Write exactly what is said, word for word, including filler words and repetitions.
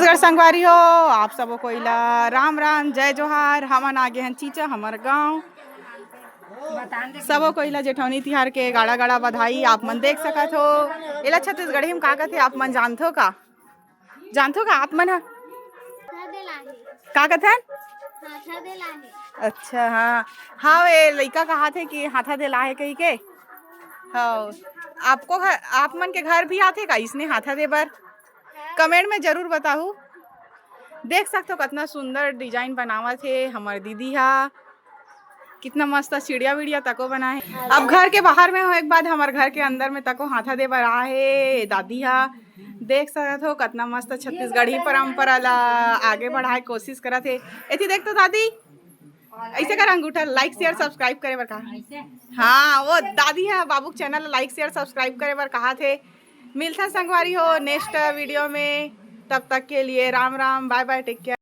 नमस्कार संगवारी हो, आप सबो कोई ला राम राम, जय जोहार। हमन आगे हन चीचा हमर गांव। सबो कोई ला जेठौनी तिहार के गाड़ा गाड़ा बधाई। आप मन देख सकत हो, एला छत्तीसगढ़ी में का कथे, आप मन जानथो का? जानथो का आप मन ह? हाथा दे लाहे। का कथन? हाथा दे लाहे। अच्छा, हाँ। हाँ, ये लइका कहा थे कि हाथा दे लाहे कही के। हाँ, आपको घर, आप मन के घर भी आथे का इसने हाथा दे बर? कमेंट में जरूर बताहू। देख सकथो कतना सुंदर डिजाइन बनावत हे हमर दीदी हा। कितना मस्त चिड़िया विड़िया तको बनाए। अब घर के बाहर में हो, एक बाद हमर घर के अंदर में तको हाथा दे बर आहे दादी हा। देख सकत हो कतना मस्त छत्तीसगढ़ी परंपरा ला आगे बढ़ाए कोशिश करत हे। एती देख तो दादी, ऐसे कर अंगूठा, लाइक शेयर सब्सक्राइब करे बर कहा। हाँ, वो दादी हा बाबू के चैनल लाइक शेयर सब्सक्राइब करे बर कहा थे। मिलथन संगवारी हो नेक्स्ट वीडियो में, तब तक के लिए राम राम, बाय बाय, टेक केयर।